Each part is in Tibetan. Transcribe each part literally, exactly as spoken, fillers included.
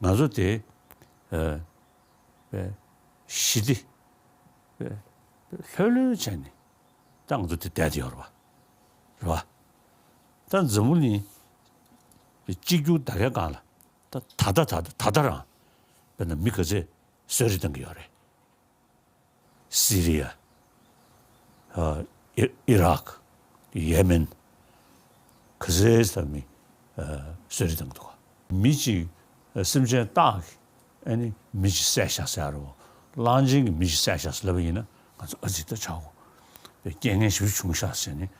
ང་ཚོ་དེ་ཨ་པའི་ཞི་བདེ་པའི་ལྷོད་ལྷོད་བྱས་ནས་ད་ང་ཚོ་དེ་བསྡད་དེ་ཡོད་རེད་པ། རེད་པ། ད་འཛམ་བུ་གླིང་གཅིག་གྱུར་ད་གའི་སྒང་ལ་ད་ད་ལྟ་ད་ལྟ་ད་ལྟ་རང་དཔེར་ན་མི་ག་ཚད་གསོད་རེས་བཏང་གི་ཡོད་རེད། སི་རི་ཡ། ཨ་ཨི་ཨི་རག་ཡེ་མེན། ག་ཚད་ཙམ་མི་ཨ་གསོད་རེས་བཏང་འདུག་མི་གཅིག་སེམས་ཅན་སྟག་གིས་ཨ་ནི་མི་གཅིག་བསད་བཞག་ཟེར་རོ། གླང་ཆེན་གྱིས་མི་གཅིག་བསད་བཞག་ཟེར་ལབ་པ་ཡིན་ན་ང་ཚོ་ཨ་ཙི་ད་ཆག་གོ་རྐྱེན་ངན་ཞེ་པོ་བྱུང་ཤག་ཟེར་ནས་ང་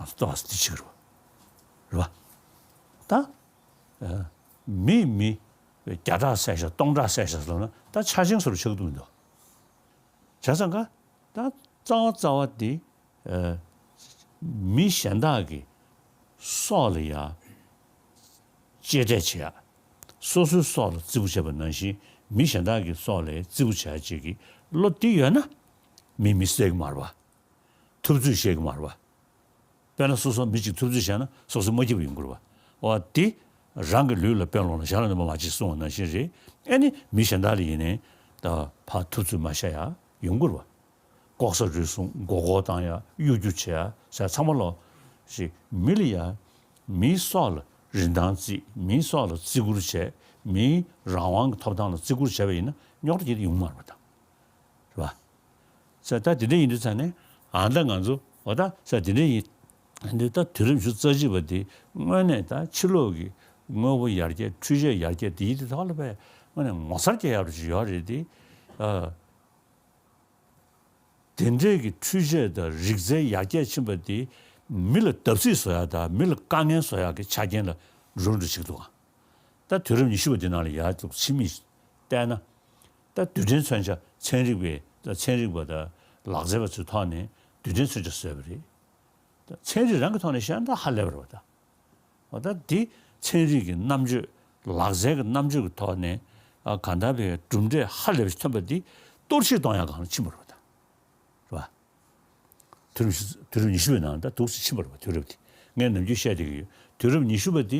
ཚོ་ལྟོགས་ཟ་འདི་བྱེད་ཀྱི་རེད་པ། རེད་པ། ད་ཨ་མི་མི་བརྒྱ་ཕྲག་བསད་བཞག་སྟོང་ཕྲག་བསད་བཞག་ཟེར་ལབ་ན་ད་ཆ་ཆེན་བཟོ་འདྲ་ཆགས་ཀྱི་འདུག་མི་འདུག་བྱས་ཙང་ཀ་ད་རྩ་བ་རྩ་བ་དེ་ཨ་མི་གཞན་དག་གི་སྲོག་ལ་ཡ་གཅེས་སྤྲས་བྱེད་ཡ། སོ་སོའི་སྲོག་ལ་བརྩི་བཀུར་བྱས་པ་ནང་བཞིན་མི་གཞན་དག་གི་སྲོག་ལ་བརྩི་བཀུར་བྱེད་ཡ་ཅིག་གི་བློ་དེ་ཡོད་ན་མི་མི་བསད་ཀྱི་མ་རེད་པ། ཐུབ་ཚོད་བཤད་ཀྱི་མ་རེད་པ། དཔེར་ན་སོ་སོ་མི་གཅིག་ཐུབ་ཚོད་བཤད་ན་སོ་སོ་མ་སྐྱིད་པ་ཡོང་གི་རེད་པ། འོ་དེ་རང་གི་ལུས་ལ་དཔེ་ལོངས་ལ་གཞན་ལ་གནོད་པ་མ་བྱེད་གསུངས་པ་ནང་བཞིན་རེད། ཨ་ནི་མི་གཞན་དག་ལ་ཡིན་ནའི་ད་ཕར་ཐུབ་ཚོད་མ་བཤད་ཡ་ཡོང་གི་རེད་པ། ལྐོག་ཟ་རུལ་སུངས་མགོ་སྐོར་བཏང་ཡ་གཡོ་སྒྱུ་བྱེད་ཡ་ཟེར་ཚང་མ་ལོ་ཞིག་མི་ལ་ཡ་མིའི་སྲོག་ལ་རིན་ཐང་བརྩི་མིའི་སྲོག་ལ་བརྩི་བཀུར་བྱེད་མིའི་རང་དབང་གི་ཐོབ་ཐང་ལ་བརྩི་བཀུར་བྱས་པ་ཡིན་ན་རྙོག་དྲ་དེ་ཡོང་མ་རེད་པ་ད། རེད་པ། ས་ད་དེ་འདྲ་ཡིན་དུས་ཙང་ནས་ཨ་ད་ང་ཚོ་འོ་ད་ས་དེ་འདྲ་ཡིན་དུས་ད་དུས་རབས་ཉི་ཤུ་རྩ་གཅིག་པ་དེ་དངོས་གནས་ད་ཕྱི་ལོགས་ཀྱི་དངོས་པོ་ཡར་རྒྱས་འཕྲུལ་ཆས་ཡར་རྒྱས་དེ་ཡིན་དུས་ཐོག་ལ་བས་དངོས་གནས་ངོ་མཚར་སྐྱེ་ཡག་རུ་ཅིག་ཡོད་རེད་དེ། ཨ་དེ་འདྲས་ཀྱི་འཕྲུལ་ཆས་དང་རིག་རྩལ་ཡར་རྒྱས་ཕྱིན་པ་དེ་མི་ལ་བརྡབ་གསིག་བཟོ་ཡག་དང་མི་ལ་དཀའ་ངལ་བཟོ་ཡག་གི་ཆ་རྐྱེན་ལ་འགྲོ་འགྲོ་ཅིག་འདུག་ད་དུས་རབས་ཉི་ཤུ་པ་འདི་ནང་ལ་ཡར་འཛུགས་ཕྱིན་མི་བལྟས་ན། ད་རྡུལ་ཕྲན་མཚོན་ཆ་ཚན་རིག་པའི་ད་ཚན་རིག་པ་དང་ལག་རྩལ་པ་ཚོའི་ཐོག་ནས་རྡུལ་ཕྲན་མཚོན་ཆ་བཟོས་པ་རེད། ད་ཚན་རིག་རང་གི་ཐོག་ནས་བཤད་ན་ད་ཧ་ལས་པ་རེད་པ་ད། འོ་ད་འདི་ཚན་རིག་གི་རྣམ་དཔྱོད་ལག་རྩལ་གྱི་རྣམ་དཔྱོད་ཀྱི་ཐོག་ནས་ཨ་གང་ལྟར་བའི་གྲུབ་འབྲས་ཧ་ལས་པ་ཞིག་ཐོན་པ་འདི་གཏོར་བཤིག་གཏོང་ཡག་སྒང་ལ་ཕྱིན་པ་རེད་པ་ད། རེད་པ། དུས་རབས་དུས་རབས་ཉི་ཤུ་པའི་ནང་ད་འདུག་སེ་ཕྱིན་པ་རེད་པ་དུས་རབས་དེ། ངས་ནམ་རྒྱུན་བཤད་བསྡད་ཀྱི་ཡོད། དུས་རབས་ཉི་ཤུ་པ་དེ་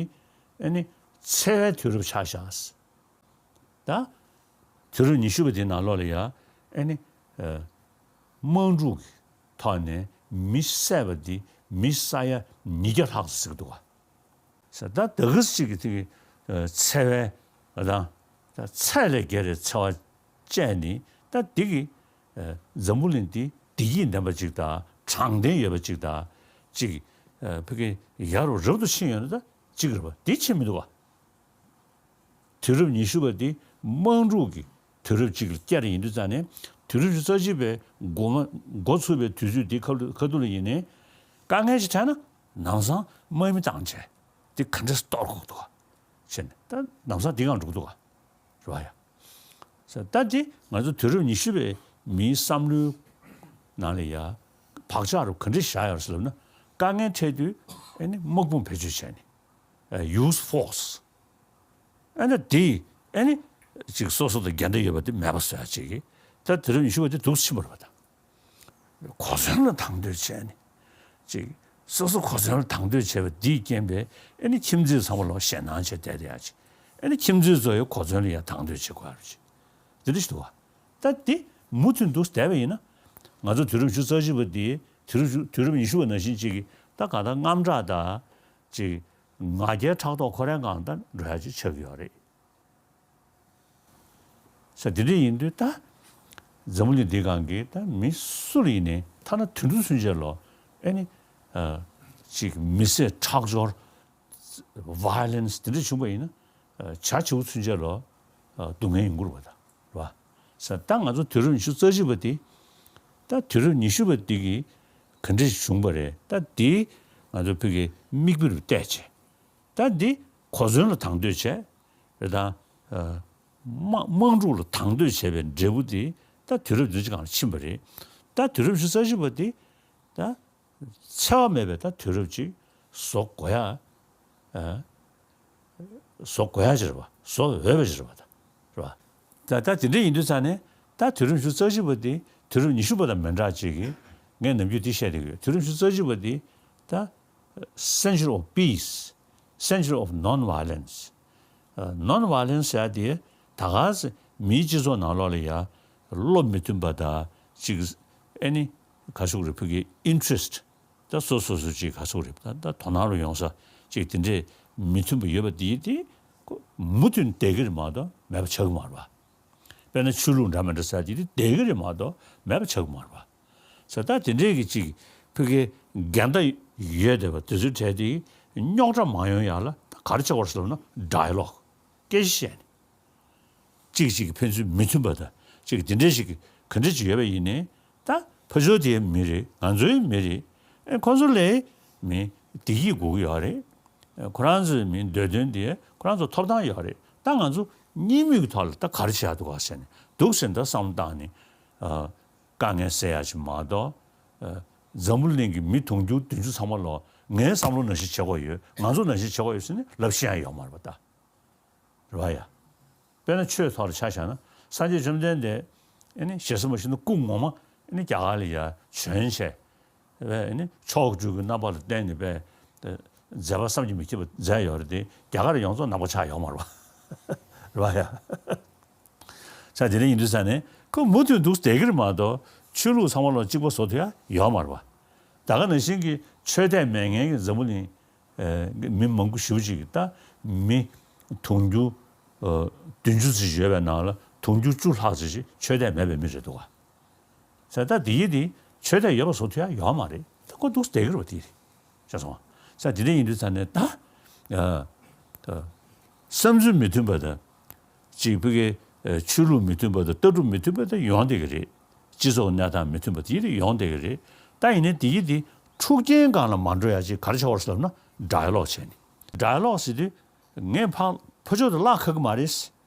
ཨ་ནི་འཚེ་བའི་དུས་རབས་ཆགས་ཤག་ད་དུས་རབས་ཉི་ཤུ་པ་དེའི་ནང་ལོགས་ལ་ཡ་ཨ་ནི་ཨ་དམག་འཁྲུག་གི་ཐོག་ནས་མི་བསད་པ་འདི་མི་ས་ཡ་ཉིས་བརྒྱ་ལྷག་ཙམ་ཟིན་འདུག་ག་ས་ད་ད་གི་ཅིག་གི་དེ་གི་ཨ་འཚེ་བའི་ཨ་དང་ད་ཚད་ལས་བརྒལ་བའི་འཚེ་བ་བཅས་ནི་ད་འདི་གི་ཨ་འཛམ་བུ་གླིང་འདི་བདེ་སྐྱིད་ལྡན་པ་ཅིག་དང་དྲང་བདེན་ཡོད་པ་ཅིག་དང་ཅིག་ཨ་ཕ་གི་ཡ་རུ་རབ་ཏུ་ཕྱིན་ཡོད་ན་ད་ཅིག་རེད་པ། འདི་ཕྱིན་མི་འདུག་ག་དུས་རབས་ཉི་ཤུ་པ་འདི་དམག་འཁྲུག་གི་དུས་རབས་ཅིག་ལ་བསྐྱལ་ཡིན་དུས་ཙང་ནས་དུས་རབས་ཉི་ཤུ་རྩ་གཅིག་པའི་འགོ་མ་འགོ་ཚུགས་པའི་དུས་ཚོད་འདི་ཁ་ཐུག་ཁ་ཐུག་ལ་ཡིན་ནའི་དཀའ་ངལ་ཞིག་འཕྲད་ན་ལམ་སང་དམག་མི་བཏང་བྱས་འདི་ག་འདྲས་གཏོར་དགོས་འདུག་ག་བྱས་ནས་ད་ལམ་སང་འདི་གང་འགྲོ་གི་འདུག་ག་རེད་པ་ཡ། ས་ད་འདི་ང་ཚོ་དུས་རབས་ཉི་ཤུ་པའི་མིའི་བསམ་བློའི་ནང་ལ་ཡ་བག་ཆགས་རུ་ག་འདྲས་བཞག་ཡོད་རེད་ཟེར་ལབ་ན་དཀའ་ངལ་འཕྲད་དུས་ཨ་ནི་དམག་དཔུང་བེད་སྤྱོད་བྱས་ནས་ཨ་use force ཨ་ནི་དེ་ཨ་ནི་ཅིག་སོ་སོ་དང་འགལ་ཟླ་ཡོད་པ་དེ་མེད་པ་བཟོ་ཡ་ཅིག་གིས་ད་དུས་རབས་ཉི་ཤུ་པ་དེ་འདུག་སེ་ཕྱིན་པ་རེད་པ་ད། གོ་མཚོན་ལ་དང་དོད་བྱས་ནས་ཅིག་སོ་སོ་གོ་མཚོན་ལ་དང་དོད་བྱས་པ་འདིས་རྐྱེན་པས་ཨ་ནི་ཁྱིམ་མཚེས་ཚང་མ་ལོ་ཞེད་སྣང་བྱས་བསྡད་བསྡད་ཡ་ཅིག་ཨ་ནི་ཁྱིམ་མཚེས་ཚོ་ཡང་གོ་མཚོན་ལ་ཡ་དང་དོད་བྱེད་དགོས་ཡ་ཅིག་འདི་འདྲ་ཞིག་འདུག་བ། ད་འདི་མུ་མཐུད་འདུག་སེ་བསྡད་པ་ཡིན་ན་ང་ཚོ་དུས་རབས་ཉི་ཤུ་རྩ་གཅིག་པ་འདི་དུས་རབས་དུས་རབས་ཉི་ཤུ་པ་ནང་བཞིན་ཅིག་གིས་ད་གང་ལྟར་དངངས་སྐྲག་དང་ཅིག་ང་རྒྱལ་ཕྲག་དོག་ཁོ་རང་སྒང་ད་འགྲོ་ཡ་ཅིག་ཆགས་ཀྱི་ཡོད་རེད། ས་དེ་འདྲ་ཡིན་དུས་ད་འཛམ་བུ་གླིང་འདི་སྒང་གི་ད་མི་སུ་ལ་ཡིན་ནའི་ཐ་ན་དུད་འགྲོ་ཚུན་ཆད་ལོ་ཨེ་ནི་ཨ་ཅིག་མི་བསད་ཁྲག་སྦྱོར་violence་དེ་འདྲ་བྱུང་བ་ཡིན་ན་ཨ་བྱ་བྱིའུ་ཚུན་ཆད་ལོ་ཨ་སྡུག་བསྔལ་ཡོང་གི་རེད་པ་ད་རེད་པ། ས་ད་ང་ཚོ་དུས་རབས་ཉི་ཤུ་རྩ་གཅིག་པ་དེ་ད་དུས་རབས་ཉི་ཤུ་པ་འདི་གི་ག་འདྲ་ཞིག་བྱུང་བ་རེད། ད་འདི་ང་ཚོ་བོད་ཀྱི་མིག་དཔེ་རུ་བལྟས་བྱས། ད་འདི་གོ་མཚོན་ལ་དང་དོད་བྱས། རེད་དང་། ཨ་དམག་དམག་འཁྲུག་ལ་དང་དོད་བྱས་པའི་འབྲས་བུ་དེ་ད་དུས་རབས་འདི་ཅིག་སྒང་ལ་ཕྱིན་པ་རེད། ད་དུས་རབས་ཉི་ཤུ་རྩ་གཅིག་པ་དེ་ད་འཚེ་བ་མེད་པའི་ད་དུས་རབས་ཅིག་བཟོ་དགོས་ཡ། ཨ་བཟོ་དགོས་ཡ་ཅིག་རེད་པ། བཟོ་འོས་པ་ཅིག་རེད་པ་ད། རེད་པ། ད་ད་དེ་འདྲ་ཡིན་དུས་ཙང་ནས་ད་དུས་རབས་ཉི་ཤུ་རྩ་གཅིག་པ་དེ་དུས་རབས་ཉི་ཤུ་པ་དང་མི་འདྲ་ཅིག་གིས་ངས་ནམ་རྒྱུན་འདི་བཤད་བསྡད་ཀྱི་ཡོད། དུས་རབས་ཉི་ཤུ་རྩ་གཅིག་པ་དེ་ད་century of peace, century of non-violence. ཨ་non-violence་ཟེར་ཡ་དེ་ ད་ག་ཚོད་མིའི་སྤྱི་ཚོགས་ནང་ལོགས་ལ་ཡ་བློ་མི་མཐུན་པ་དང་ཅིག་ཨེ་ནི་ག་ཟེར་དགོས་རེད། ཕ་གིའི་ཨིན་ཊི་རེ་སི་ཊི་ད་སོ་སོ་སོ་ཅིག་ག་ཟེར་དགོས་རེད། ད་ད་དོ་སྣང་རུ་ཡོང་ས་ཅིག་དེ་འདྲས་མི་མཐུན་པ་ཡོད་པ་དེ་དེ་མུ་མཐུད་བསྡད་ཀྱི་རེད་མ་གཏོགས་མེད་པ་ཆགས་ཀྱི་མ་རེད་པ། དཔེར་ན་ཆོས་ལུགས་འདྲ་མི་འདྲ་ཟེར་དེ་དེ་བསྡད་ཀྱི་རེད་མ་གཏོགས་མེད་པ་ཆགས་ཀྱི་མ་རེད་པ། ཟེར་ད་དེ་འདྲས་ཀྱི་ཅིག་ཕ་གིའི་འགལ་ཟླ་ཡོད་བསྡད་པ་དེ་ཚོའི་གྲས་དེ་རྙོག་དྲ་མ་ཡོང་ཡག་ལ་ད་ག་རེ་བྱེད་དགོས་རེད་ཟེར་ལབ་ན་ཌའི་ལོག་སྐད་ཆ་བཤད་ནས། གཅིག་གཅིག་གི་ཕན་ཚུན་མི་མཐུན་པ་དང་གཅིག་དེ་འདྲ་ཞིག་གི་ག་འདྲ་ཅིག་ཡོད་པ་ཡིན་ནའི་ད་ཕར་ཕྱོགས་དེའི་མི་རེད། ང་ཚོའི་མི་རེད། ཨེ་ཁོ་ཚོ་ལའི་མི་བདེ་སྐྱིད་དགོས་ཀྱི་ཡོད་རེད། ཨེ་ཁོ་རང་ཚོའི་མི་འདོད་དོན་དེ་ཁོ་རང་ཚོ་ཐོབ་ཐང་ཡོད་རེད། ད་ང་ཚོ་གཉིས་མོས་ཀྱི་ཐོག་ལ་ད་ག་རེ་བྱེད་ཡག་འདུག་ག་ཟེར་ནས་འདུག་ཟེར་ནས་ད་བསམ་བློ་བཏང་ནས་ཨ་དཀའ་ངལ་སེལ་ཡག་ཅིག་མ་གཏོགས་ཨ་འཛམ་བུ་གླིང་གི་མི་དུང་ཕྱུར་བདུན་ཅུ་ཚང་མ་ལོ་ངའི་བསམ་བློ་ནང་བཞིན་བྱེད་དགོས་ཡོད། ང་ཚོ་ནང་བཞིན་བྱེད་དགོས་ཡོད་ཟེར་ནས་ལབ་ཤེས་ཡག་ཡོད་མ་རེད་པ་ད། རེད་པ་ཡ། དཔེར་ན་ཆོས་ཐོག་ལ་ཆ་བཞག་ན་སངས་རྒྱས་བཅོམ་ལྡན་འདས་ཨེ་ནི་ཞེ་ས་མ་ཞུ་ན་སྐུ་ངོ་མ་ཨེ་ནི་རྒྱ་གར་ལ་ཡ་བྱོན་བྱས་པས་ཨེ་ནི་མཆོག་སྤྲུལ་གྱི་རྣམ་པ་ལ་བསྟན་ནས་པས་མཛད་པ་བསམ་གྱིས་མི་ཁྱབ་པ་མཛད་ཡོད་རེད་དེ་རྒྱ་གར་ཡོངས་རྫོགས་ནག་པོ་ཆགས་ཡོད་མ་རེད་པ། རེད་པ་ཡ། ས་དེ་འདྲ་ཡིན་དུས་ས་ནས་ཁོ་མུ་མཐུད་འདུག་བསྡད་ཀྱི་རེད་མ་གཏོགས་ཆོས་ལུགས་ཚང་མ་ལ་གཅིག་པ་བཟོ་ཐུབ་ཡ་ཡོད་མ་རེད་པ། ད་ག་ནང་བཞིན་གྱི་ཆོས་དད་མེད་མཁན་གྱི་འཛམ་བུ་གླིང་ཨེ་མི་མང་པོ་ཞེ་པོ་ཅིག་གིས་ད་མི་དུང་ཕྱུར་ཨ་བདུན་ཅུ་ཙམ་ཞིག་ཡོད་པའི་ནང་ལ་དུང་ཕྱུར་བཅུ་ལྷག་ཙམ་ཞིག་ཆོས་དད་མེད་པའི་མི་རེད་འདུག་ག། ས་ད་དེ་ཡི་དེ་ཆོས་དད་ཡོད་པ་བཟོ་ཐུབ་ཡ་ཡོད་མ་རེད། ད་ཁོ་འདུག་བསྡད་ཀྱི་རེད་པ་དེ་རེད། ཤེས་སོང་ང་། ས་དེ་འདྲ་ཡིན་དུས་ཙང་ནས་ད་ཨ་ད་བསམ་ཚུལ་མི་མཐུན་པ་དང་གཅིག་ཕ་གི་ཨ་ཆོས་ལུགས་མི་མཐུན་པ་དང་ལྟ་གྲུབ་མི་མཐུན་པ་དེ་ཡོང་བསྡད་ཀྱི་རེད། སྤྱི་ཚོགས་གནས་སྟངས་མི་མཐུན་པ་དེ་ཡི་དེ་ཡོང་བསྡད་ཀྱི་རེད། ད་ཡིན་ནའི་དེ་ཡི་དེ་འཁྲུག་རྐྱེན་སྒང་ལ་མ་འགྲོ་ཡ་ཅིག་ག་རེ་བྱེད་དགོས་རེད་ཟེར་ལབ་ན་ཌའི་ལོག་བྱས་ནས། ཌའི་ལོག་ཟེར་དུས་ངས་ཕར་ཕར་ཕྱོགས་དེ་བརླག་ཁག་གི་མ་རེད།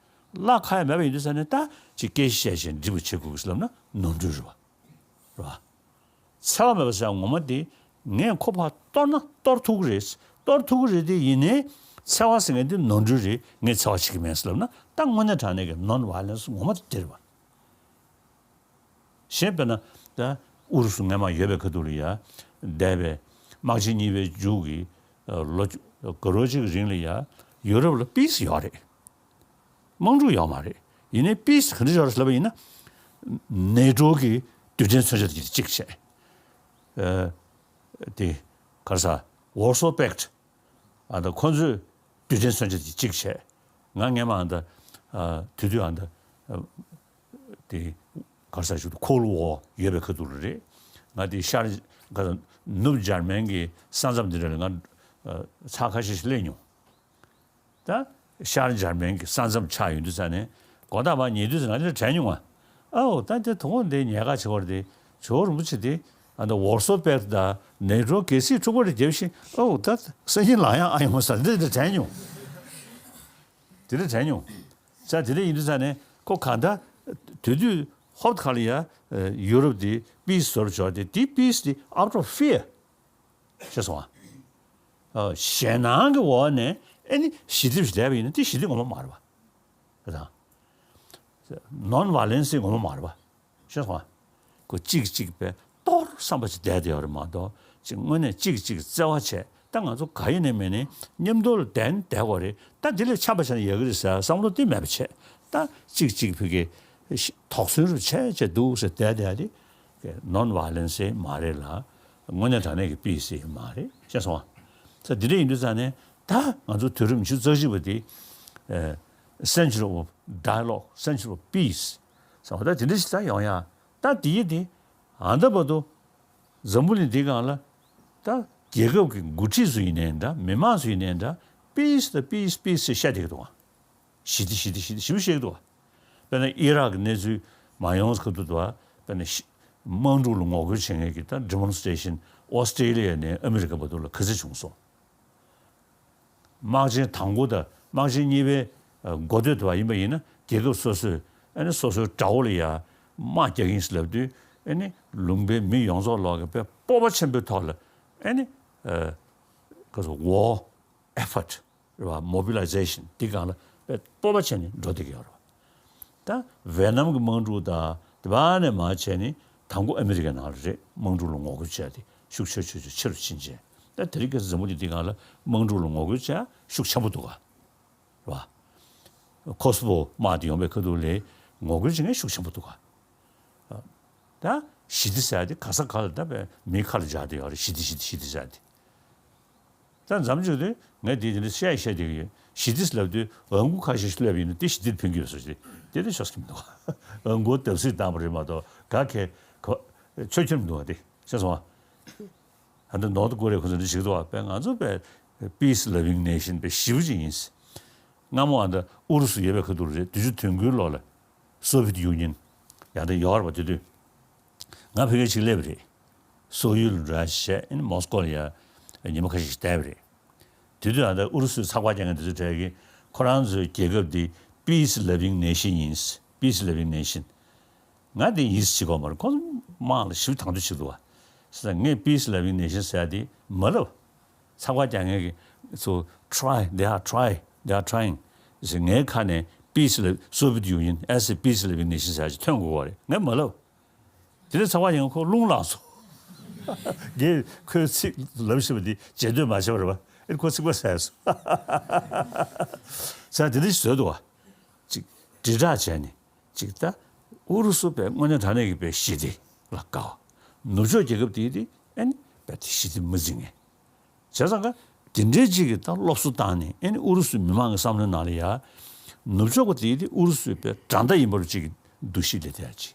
བརླག་ཁག་ཡ་མེད་པ་ཡིན་དུས་ཙང་ནས་ད་ཅིག་སྐད་ཆ་བཤད་བྱས་འགྲིག་པ་བྱེད་དགོས་ཀྱི་ཟེར་ལབ་ན་ནོར་འཁྲུལ་རེད་པ། རེད་པ། འཚེ་བ་མེད་པ་ཟེར་ཡ་ངོ་མ་དེ་ངས་ཁོ་ཕར་གཏོར་ན་གཏོར་ཐུབ་ཀྱི་རེད། གཏོར་ཐུབ་ཀྱི་རེད་དེ་ཡིན་ནའི་འཚེ་བ་ཟེར་མཁན་དེ་ནོར་འཁྲུལ་རེད། ངས་འཚེ་བ་བྱེད་ཀྱི་མིན་ཟེར་ལབ་ན་ད་དངོས་གནས་དྲང་གནས་ཀྱི་ནོན་ཝའི་ལེན་སི་ངོ་མ་དེ་དེ་རེད་པ། གཞན་དཔེར་ན་ད་ཨུ་རུ་སུ་སྔོན་མ་ཡོད་པའི་ཁ་ཐུག་ལ་ཡ་འདས་པའི་དམག་ཆེན་གཉིས་པའི་མཇུག་གི་ལོ་དགུ་རོ་གཅིག་གི་རིང་ལ་ཡ་ཡུ་རོབ་ལ་པིས་ཡོད་རེད། དམག་འཁྲུག་ཡོད་མ་རེད། ཡིན་ནའི་པིས་ག་འདྲ་ཡོད་རེད་ལབ་པ་ཡིན་ན། ནེ་ཊོ་གི་རྡུལ་ཕྲན་མཚོན་ཆ་དེ་གཅིག་བྱས། ཨ་དེ་ག་རེ་ཟ་ཝར་སོ་པེག་ཊི་ཨ་ད་ཁོ་ཚོས་རྡུལ་ཕྲན་མཚོན་ཆ་དེ་གཅིག་བྱས། ང་སྔོན་མ་ཨ་ད་ཨ་དེ་དུས་ཨ་ད་ཨ་དེ་ག་རེ་ཟ་ཞུ་ཁོལ་ཝར་ཡོད་པའི་ཁ་ཐུག་ལ་རེད། ང་དེ་ཤར་ག་ནུབ་འཇར་མན་གྱི་ས་མཚམས་དེ་འདྲ་ལ་ང་ཨ་ཚར་ཁ་ཤས་ཤིག་སླེབས་མྱོང་། ད་ཤར་འཇར་མན་གྱི་ས་མཚམས་ཆགས་ཡོང་དུས་ཙང་ནས་དགོང་དག་མར་ཉལ་དུས་ཙང་ང་དེ་འདྲ་དྲན་མྱོང་ང་། ཨའོ་ད་དེ་དུང་འདི་ཉལ་ཁ་བྱེད་པར་དེ་ཇོ་བོ་རིན་པོ་ཆེ་དེ་ཨ་ད་ཝར་སོ་པེག་ཊི་དང་ནེ་ཊོ་གལ་སྲིད་འཁྲུག་པ་རེ་བརྒྱབ་ཤིང་ཨའོ་ད་སང་ཉིན་ལངས་ཡག་ཨ་ཡོང་ས་འདི་འདྲ་དྲན་མྱོང་། དེ་འདྲ་དྲན་མྱོང་། ས་དེ་འདྲ་ཡིན་དུས་ཙང་ནས་ཁོ་གང་ལྟར་དེ་དུས་ཧོབ་ཁ་ལ་ཡ་ཡུ་རོབ་དེ་པིས་བཟོ་རུ་འབྱོར་ཏེ་དེ་པིས་དེ་out of fear། ཤེས་སོང་ཨ། ཨ་ཞེད་སྣང་གི་འོག་ནས་ཨེ་ནི་ཞི་བདེ་ཞིག་བསྡད་པ་ཡིན་ན་དེ་ཞི་བདེ་ངོ་མ་མ་རེད་པ། རེད་དང་། ནོན་ཝའི་ལེན་སི་ངོ་མ་མ་རེད་པ། ཤེས་སོང་ཨ། ཁོ་གཅིག་གཅིག་པའི་གཏོར་བསམ་པ་ཅིག་བསྡད་དེ་ཡོད་རེད་མ་གཏོགས་ཅིག་དངོས་གནས་གཅིག་གཅིག་བརྩེ་བ་བྱས་ད་ང་ཚོ་ག་ཡིན་ནའི་མིན་ནའི་མཉམ་དུ་ལ་བསྡད་ན་བསྡད་དགོས་རེད། ད་འདི་ལས་འཆམ་པ་བྱས་ན་ཡག་གི་རེད་ཟེར་བསམ་བློ་དེ་མེད་པ་བྱས་ད་གཅིག་གཅིག་ཕ་གི་དོགས་ཟོན་རུ་བྱས་བྱས་འདུག་ཟེར་བསྡད་བསྡད་དེ། ནོན་ཝའི་ལེན་སི་མ་རེད་ལ། དངོས་གནས་དྲང་གནས་ཀྱི་པིས་མ་རེད། ཤེས་སོང་ཨ། ས་འདི་འདྲ་ཡིན་དུས་ཙང་ནས་ད་ང་ཚོ་དུས་རབས་ཉི་ཤུ་རྩ་གཅིག་པ་འདི་ཨ་century of dialogue, century of peace ཟེར་བ་ད་དེ་འདྲ་ཞིག་ད་ཡོང་ཡ། ད་དེ་ཡི་དེ་ཨ་ད་བར་དུ་འཛམ་བུ་གླིང་འདི་སྒང་ལ་ད་རྒྱལ་ཁབ་ཀྱི་འགོ་ཁྲིད་ཚོ་ཡིན་ནའི་འདྲ་མི་མང་ཚོ་ཡིན་ནའི་འདྲ་པིས་དང་པིས་པིས་ཟེར་བཤད་བསྡད་ཀྱི་འདུག་ཨ། ཞི་བདེ་ཞི་བདེ་ཞི་བདེ་ཞེ་པོ་བཤད་ཀྱི་འདུག་བ། དཔེར་ན་ཨི་རག་གི་གནས་ཚུལ་མ་ཡོང་ཁ་ཐུག་ཏུ་བ་དཔེར་ན་ཤི་དམག་འཁྲུག་ལ་ངོ་རྒོལ་བྱེད་མཁན་གྱི་ད་ཌི་མོན་སི་ཊྲེ་ཤན་ཨོ་སི་ཀྲེ་ལི་ཡ་ནས་ཨ་མི་རི་ཀ་བར་དུ་ལ་ག་ཚོད་བྱུང་སོང་། དམག་ཆེན་དང་པོ་དང་དམག་ཆེན་གཉིས་པའི་འགོ་སྟོད་དུ་བ་ཡིན་པ་ཡིན་ན་རྒྱལ་ཁབ་སོ་སོས་ཨ་ནི་སོ་སོའི་དགྲ་བོ་ལ་ཡ་དམག་རྒྱག་གིན་ཟེར་ལབ་དུས་ཨ་ནི་ལུང་པའི་མི་ཡོངས་རྫོགས་ལོག་གི་དཔེ་སྤོབས་པ་ཆེན་པོའི་ཐོག་ལ་ཨ་ནི་ག་ཚོད་ཝར་ཨེ་ཕོར་ཊི་རེད་བ། མོ་བི་ལའི་ཛེ་ཤན་འདི་སྒང་ལ་དཔེ་སྤོབས་པ་བྱས་ནས་འགྲོ་བསྡད་ཀྱི་ཡོད་རེད་བ། ད་ཝེ་ནམ་གྱི་དམག་འཁྲུག་དང་དེ་བ་ནས་མར་བྱས་ནས་དང་པོ་ཨ་མི་རི་ཀའི་ནང་ལ་རེད། དམག་འཁྲུག་ལ་ངོ་རྒོལ་བྱས་ཏེ་ཤུགས་ཆེ་ཆེ་ཆེ་ཆེ་རུ་ཕྱིན་བྱས། ད་དེ་རིང་ཁ་སང་འཛམ་བུ་གླིང་འདི་སྒང་ལ་དམག་འཁྲུག་ལ་ངོ་རྒོལ་བྱས་ཤུགས་ཆེན་པོ་འདུག་ག་རེད་བ། ཁོ་སི་ཝོ་དམག་དེ་ཡོང་བའི་ཁ་ཐུག་ལ་ངོ་རྒོལ་བྱེད་མཁན་ཤུགས་ཆེན་པོ་འདུག་ག་ད་ཞི་བདེ་ཟེར་ཡ་དེ་ག་ས་ག་ལ་ད་བས་མིའི་ཁ་ལ་འཇགས་བསྡད་ཡོད་རེད། ཞི་བདེ་ཞི་བདེ་ཞི་བདེ་ཟེར་ཡ་དེ། ད་མཚམས་ཅིག་དུས་ངས་དེ་དེ་འདྲ་བཤད་བཤད་བསྡད་ཀྱི་ཡོད། ཞི་བདེ་ལབ་དུས་ཨང་ཀུ་ཁ་ཤས་ཤིག་སླེབས་ཡིན་ན་དེ་ཞི་བདེར་ཕན་གྱི་ཡོད་ས་ཞིག་དེ་དེ་ཆོག་གི་མི་འདུག་ཨང་ཀུ་བརྡབ་གསིག་བཏང་བ་རེད་མ་གཏོགས་ག་གེ་གོ་ཆོད་ཁྱོད་མི་འདུག་བ་དེ་ཤེས་སོང་བ། ད་ལྟ་ནོར་ཐ་ཀོ་རི་ཡ་ཁོ་ཚོ་འདི་ཞིག་འདུག་བ། པས་ང་ཚོ་པས་peace loving nation པས་ཞི་བ་ཅིག་ཡིན། སྔ་མོ་ཨ་ད་ཨུ་རུ་སུ་ཡོད་པའི་ཁ་ཐུག་རེད། བདུན་ཅུ་དོན་དགུའི་ལོ་ལ་སོ་བི་ཡེ་ཊི་ཡུ་ནི་ཡན་ཡང་ད་ཡོད་རེད་པ། དེ་དུས་ང་ཕ་གིར་ཅིག་སླེབས་པ་རེད། སོ་ཡུལ་འགྲོ་ཡ་བྱས་ཨ་ནི་མོ་སི་ཀོ་ལ་ཡ་ཉི་མ་ཁ་ཤས་ཤིག་བསྡད་པ་རེད། དེ་དུས་ཨ་ད་ཨུ་རུ་སུའི་ཚགས་པར་རྒྱག་མཁན་དེ་ཚོ་གྲས་ཀྱིས་ཁོ་རང་ཚོའི་རྒྱལ་ཁབ་འདི་peace loving nation ཡིན། peace loving nation། ང་དེ་ཡིད་ཆེས་གོ་མ་རེད། ཁོང་ཚོ་དམག་ལ་ཞིབ་དང་དོད་བྱེད་འདུག་བ། ཟེར་ན་ངས་peace loving nation ཟེར་ཡ་དེ་མ་ལབ། ཚགས་པར་རྒྱག་མཁན་གྱི་ཚོ་try they are try they are trying ཟེར། ངའི་ཁ་ནས་peace ལབ་Soviet Union as a peace loving nation ཟེར་ཡ་ཅིག་ཐོན་དགོས་པ་རེད། ངས་མ་ལབ། དེ་ནས་ཚགས་པར་རྒྱག་མཁན་ཁོ་རླུང་ལངས་སོང་། ངས་ཁོའི་ཚིག་ལབ་བཞིན་པ་དེ་བརྗེད་འདོད་མ་བྱས་པ་རེད་པ། ཨེ་ཁོ་ཚིག་པ་ཟས་སོང་། ཟེར་དེ་འདྲ་ཞིག་བཟོས་འདུག་བ། ཅིག་དྲིལ་བསྒྲགས་བྱས་ནས། ཅིག་ད་ཨུ་རུ་སུ་པས་དངོས་གནས་དྲང་གནས་ཀྱི་པའི་ཞི་བདེ་ལ་དགའ་བ། ནུབ་ཕྱོགས་རྒྱལ་ཁབ་དེ་དེ་ཨ་ནི་པས་དེ་ཞི་བདེ་མི་འཛིན་མཁན། བྱས་ཙང་ཀ་དེ་འདྲའི་ཅིག་གི་ད་སློབ་གསོ་བཏང་ནས་ཨ་ནི་ཨུ་རུ་སུའི་མི་མང་གི་བསམ་བློའི་ནང་ལ་ཡ། ནུབ་ཕྱོགས་པ་དེ་དེ་ཨུ་རུ་སུའི་པའི་དགྲ་ཟླ་ཡིན་པར་ཅིག་གི་འདུ་ཤེས་སླེབས་བསྡད་ཡ་ཅིག་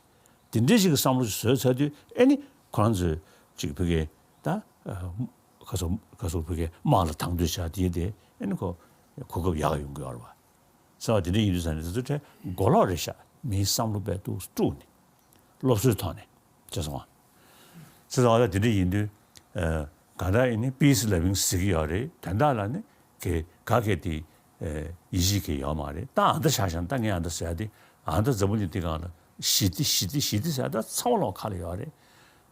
དེ་འདྲའི་ཅིག་གི་བསམ་བློ་ཅིག་བཟོས་ཚར་དུས་ཨ་ནི་ཁོ་རང་ཚོས་ཅིག་ཕ་གི་ད་ག་ཚོད་ག་ཚོད་ཕ་གི་དམག་ལ་དང་དོད་བྱ་དེ་དེ་ཨ་ནི་ཁོ་གོ་སྐབས་ཡག་ཡོང་གི་ཡོད་རེད་བ། ཟེར་བ་དེ་འདྲ་ཡིན་དུས་ཙང་ནས་དེ་ཚོ་གྲས་མགོ་ལོག་རེད་ཤག་མིའི་བསམ་བློ་དཔེ་ཏོག་དཀྲུགས་ནས། སློབ་གསོའི་ཐོག་ནས་བྱས་སོང་བ། ཟེར་བ་ལ་དེ་འདྲ་ཡིན་དུས་ཨ་གང་ལྟར་ཨ་ནི་peace loving ཟེར་གྱི་ཡོད་རེད། དོན་དག་ལ་ནི་ག་ག་གེ་དེ་ཨ་ཡིད་ཆེས་ཀྱི་ཡོད་མ་རེད། ད་ཨ་མདའ་ཆགས་ཤག་ད་ངས་ཨ་མདའ་ཟེར་ཡ་དེ་ཨ་མདའ་འཛམ་བུ་གླིང་འདི་སྒང་ལ་ཞི་བདེ་ཞི་བདེ་ཞི་བདེ་ཟེར་ཡ་ད་ཚང་མ་ལོག་ཁ་ལ་ཡོད་རེད།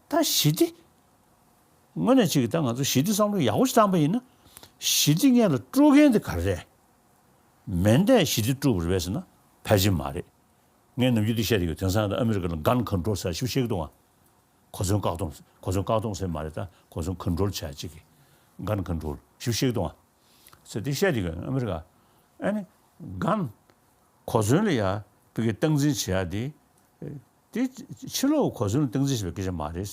ད་ཞི་བདེ། དངོས་གནས་གཅིག་གིས་ད་ང་ཚོ་ཞི་བདེ་བསམ་བློ་ཡག་པོ་ཞིག་བཏང་པ་ཡིན་ན། ཞི་བདེ་སྔོན་ལ་དཀྲུག་མཁན་དེ་ག་རེ་རེད། མེ་མདས་ཞི་བདེ་དཀྲུག་པ་རེད་པས་ཟེར་ན་ཕལ་ཆེར་མ་རེད། ངས་ནམ་རྒྱུན་འདི་བཤད་བསྡད་ཡོད། དེང་སང་ད་ཨ་མི་རི་ཀ་ལ་gun control ཟེར་ཞིག་བཤད་ཀྱི་འདུག་ཨ། གོ་མཚོན་བཀག་སྡོམ། གོ་མཚོན་བཀག་སྡོམ་ཟེར་མ་རེད། ད་གོ་མཚོན་control བྱ་ཅིག་གི་gun control ཞིག་བཤད་ཀྱི་འདུག་ཨ། ཟེར་འདི་བཤད་བསྡད་ཡོད་ཨ་མི་རི་ཀ། ཨ་ནི་gun གོ་མཚོན་ལ་ཡ་ཕ་གི་སྟངས་འཛིན་བྱེད་ཡ་དེ། དེ་ཕྱི་ལོགས་གོ་མཚོན་ལ་སྟངས་འཛིན་བྱེད་པའི་སྐད་ཆ་མ་རེད།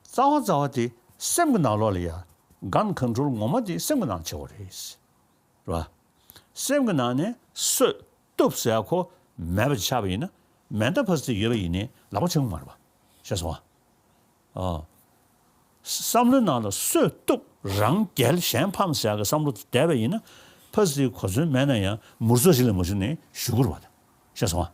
རྩ་བ་རྩ་བ་དེ་སེམས་ཀྱི་ནང་ལོགས་ལ་ཡ་gun control ངོ་མ་དེ་སེམས་ཀྱི་ནང་བྱེད་དགོས་རེད། རེད་བ། སེམས་ཀྱི་ནང་ནས་གསོད་གཏུབ་ཟེར་ཡ་ཁོ་མེད་པ་ཆགས་པ་ཡིན་ན། མེ་མདའ་ཕ་སི་ཡོད་པ་ཡིན་ནའི་ལག་པ་འཆང་གི་མ་རེད་བ། ཤེས་སོང་ཨ། ཨ། བསམ་བློའི་ནང་ལ་གསོད་གཏུབ་རང་རྒྱལ་གཞན་ཕམ་ཟེར་ཡ་གི་བསམ་བློ་དེ་བསྡད་པ་ཡིན་ན། ཕ་སི་གོ་མཚོན་མེད་ན་ཡང་མུར་ཚོ་ཞིག་ལས་མ་བྱུང་ནས་བཞུགས་དགོས་རེད་བ། ཤེས་སོང་ཨ།